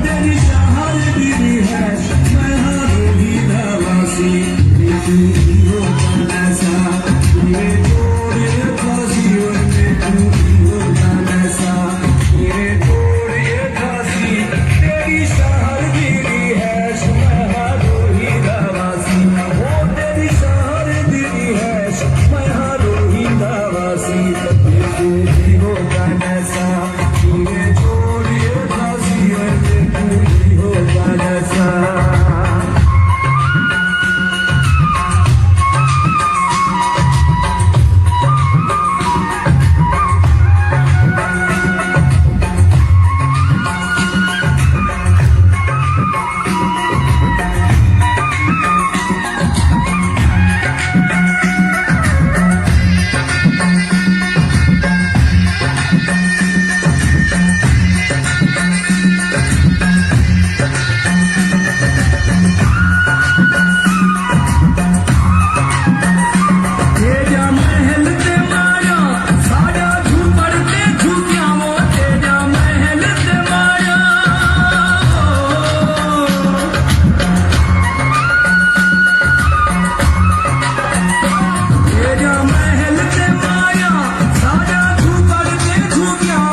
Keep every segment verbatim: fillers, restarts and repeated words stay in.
تیݙی شہر دی رہائش، میں ہاں روہی دا واسی۔ میکوں ایہو پتہ سا، میرے توڑ پھاسی، اوئے میکوں ایہو پتہ سا، میرے توڑ پھاسی۔ تیݙی شہر دی رہائش، میں ہاں روہی دا واسی۔ او تیݙی شہر دی رہائش، میں ہاں روہی دا واسی۔ میکوں ایہو پتہ سا، کیویں چھوڑیے پھاسی، اوئے میکوں ایہو پتہ سا۔ تیݙا محل تے مایا، ساݙا جھوپڑ تے جھکیاں، او تیݙا محل تے مایا۔ تیݙا محل تے مایا، ساݙا جھوپڑ تے جھکیاں،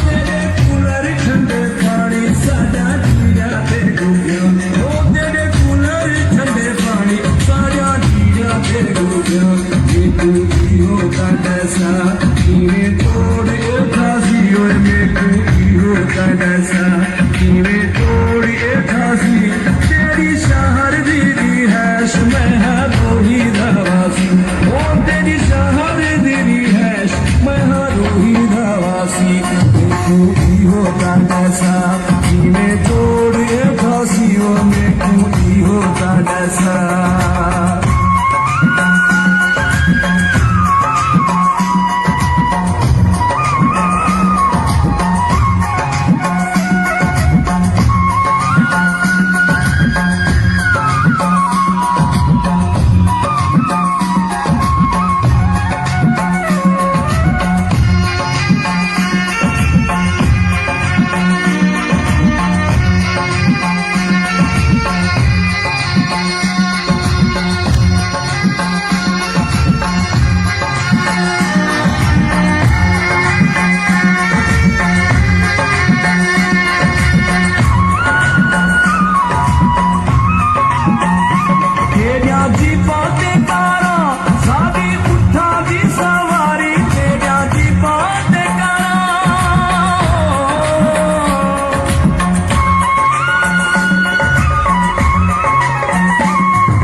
تیݙے کولر ٹھنڈے پاݨی، ساݙا جیڑھا تے ݙکھیا۔ او تیݙے کولر ٹھنڈے پاݨی، ساݙا جیڑھا تے ݙکھیا۔ میکوں ایہو تاں ݙسا، کیویں توڑیے پھاسی، اوئے میکوں ایہو تاں ݙسا، کیویں توڑیے پھاسی۔ تیݙی شہر دی رہائش، میں ہاں روہی دا واسی۔ او تیݙی شہر دی رہائش، میں ہاں روہی دا واسی۔ میکوں ایہو تاں ݙسا، کیویں توڑیے پھاسی، او میکوں ایہو تاں ݙسا۔ تیݙیاں جیپاں تے کاراں، ساݙی اٹھاں دی سواری، تیݙیاں جیپاں تے کاراں۔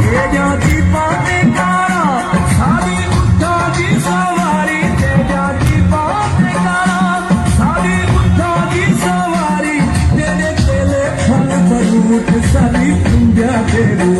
تیݙیاں جیپاں تے کاراں، ساݙی اٹھاں دی سواری، تیݙیاں جیپاں تے کاراں، ساݙی اٹھاں دی سواری، تیݙے کیلے پھل فروٹ، ساݙی ٹنڈیاں تے روٹی۔